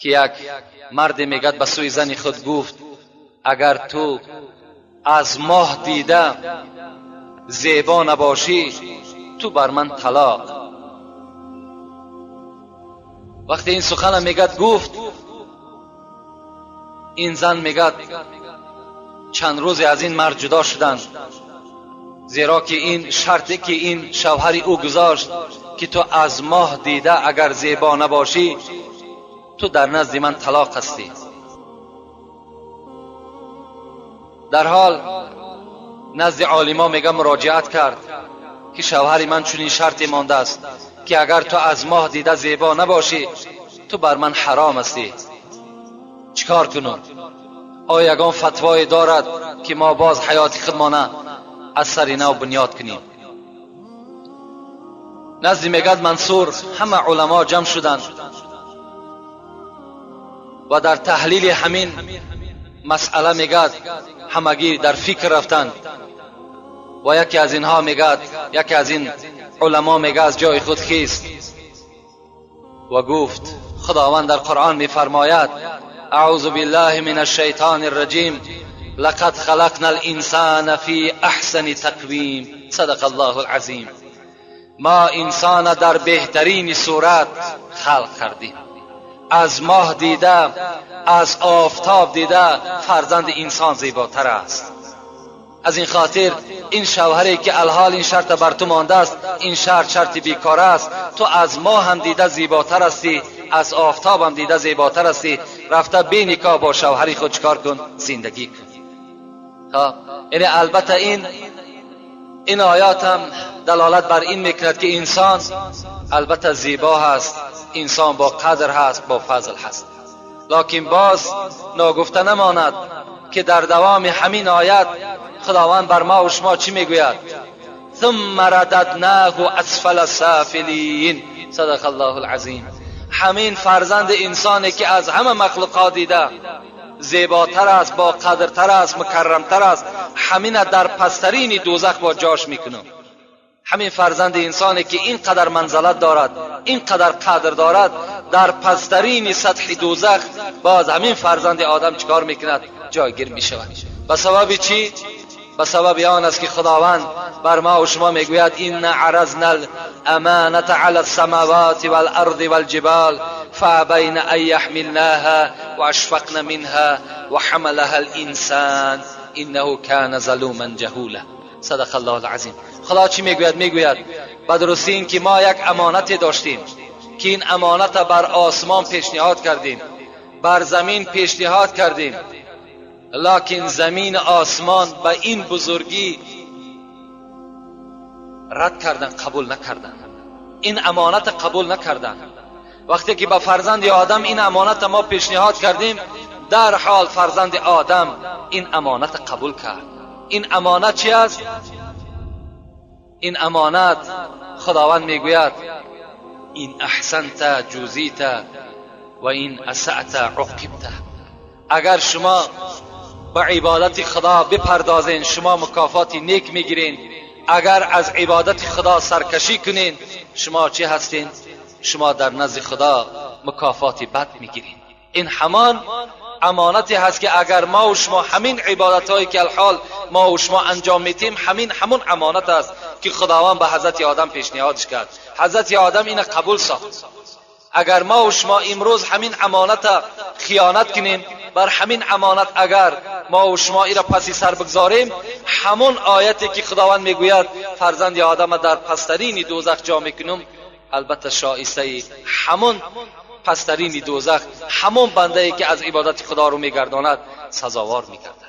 Ки як марде, мегӯяд, ба сӯи зани худ гуфт: агар ту аз моҳ дида зебо набошӣ, ту бар ман талоқ. Вақте ин сухана, мегӯяд, гуфт, ин зан, мегӯяд, чанд рӯзе аз ин мард ҷудо шуданд, зеро ки ин шарте ки ин шавҳари ӯ гузошт, ки ту аз моҳ дида агар зебо набошӣ, ту дар назди ман талоқ ҳастӣ. Дар ҳол назди олимо, мега, муроҷиат кард, ки шавҳари ман чунин шарте мондааст, ки агар ту аз моҳ дида зебо набошӣ, ту бар ман ҳаром ҳастӣ. Чӣ кор кунам? Оё ягон фатвое дорад, ки мо боз ҳаёти худмона аз сари нав бунёд кунем? Назди, мегӯяд, Мансур ҳама уламо ҷамъ шуданд ва дар таҳлили ҳамин масъала, мегӯяд, ҳамагӣ дар фикр рафтанд. Ва яке аз инҳо, мегӯяд, яке аз ин уламо, мега, аз ҷои худ хист ва гуфт: Худованд дар Қуръон мефармояд: أعوذ بالله من الشیطان الرجیم، لقد خلقنا الإنسان في أحسن تقویم، صدق الله العظیم. ما انسان در بهترین صورت خلق کردیم. از ماه دیده، از آفتاب دیده فرزند انسان زیباتر است. از این خاطر این شوهری که الحال این شرط بر تو مانده است، این شرط شرط بیکار است. تو از ماه هم دیده زیباتر هستی، از آفتاب هم دیده زیباتر هستی. رفته بی نکاح با شوهری خود چکار کن؟ زندگی کن. خب، یعنی البته این آیات هم دلالت بر این میکند که انسان البته زیبا هست، انسان با قدر هست، با فضل هست. لکن باز ناگفته نماند که در دوام همین آیت خداوند بر ما و شما چی میگوید؟ ثم رددناه اسفل السافلین، صدق الله العظیم. همین فرزند انسانی که از همه مخلوقات دیده زیباتر است، با قدرتر است، مکرمتر است، همین در پسترین دوزخ با جاش میکنم. همین فرزند انسانی که اینقدر منزلت دارد، اینقدر قدر دارد، در پسترین سطح دوزخ باز همین فرزند آدم چکار میکند؟ جایگیر میشود. به سبب چی؟ به سبب آن است که خداوند بر ما و شما میگوید: إنا عرضنا الأمانة على السماوات والأرض والجبال فأبين أن يحملنها وأشفقن منها وحملها الإنسان إنه كان ظلوما جهولا، صدق الله العظیم. خدا چی میگوید؟ میگوید به درستی این که ما یک امانت داشتیم که این امانت بر آسمان پیشنهاد کردیم، بر زمین پیشنهاد کردیم، لکن زمین آسمان به این بزرگی رد کردن، قبول نکردن، این امانت قبول نکردن. وقتی که به فرزند آدم این امانت ما پیشنهاد کردیم، در حال فرزند آدم این امانت قبول کرد. این امانت چی است؟ این امانت، خداوند میگوید: إن أحسنت جوزیت وإن أسأت عوقبت. اگر شما به عبادت خدا بپردازین، شما مکافات نیک میگیرین. اگر از عبادت خدا سرکشی کنین، شما چی هستین؟ شما در نزد خدا مکافات بد میگیرین. این همان امانتی هست که اگر ما و شما همین عبادت هایی که الحال ما و شما انجام میتیم، همین همون امانت است که خداوند به حضرت آدم پیشنهادش کرد. حضرت آدم این قبول ساخت. اگر ما و شما امروز همین امانت خیانت کنیم، بر همین امانت اگر ما و شما ایرا پسی سر بگذاریم، همون آیتی که خداوند میگوید فرزند آدم در پسترین دوزخ جا میکنم، البته شایسته همون پسترین دوزخ، همون بنده ای که از عبادت خدا رو میگرداند، سزاوار میگردد.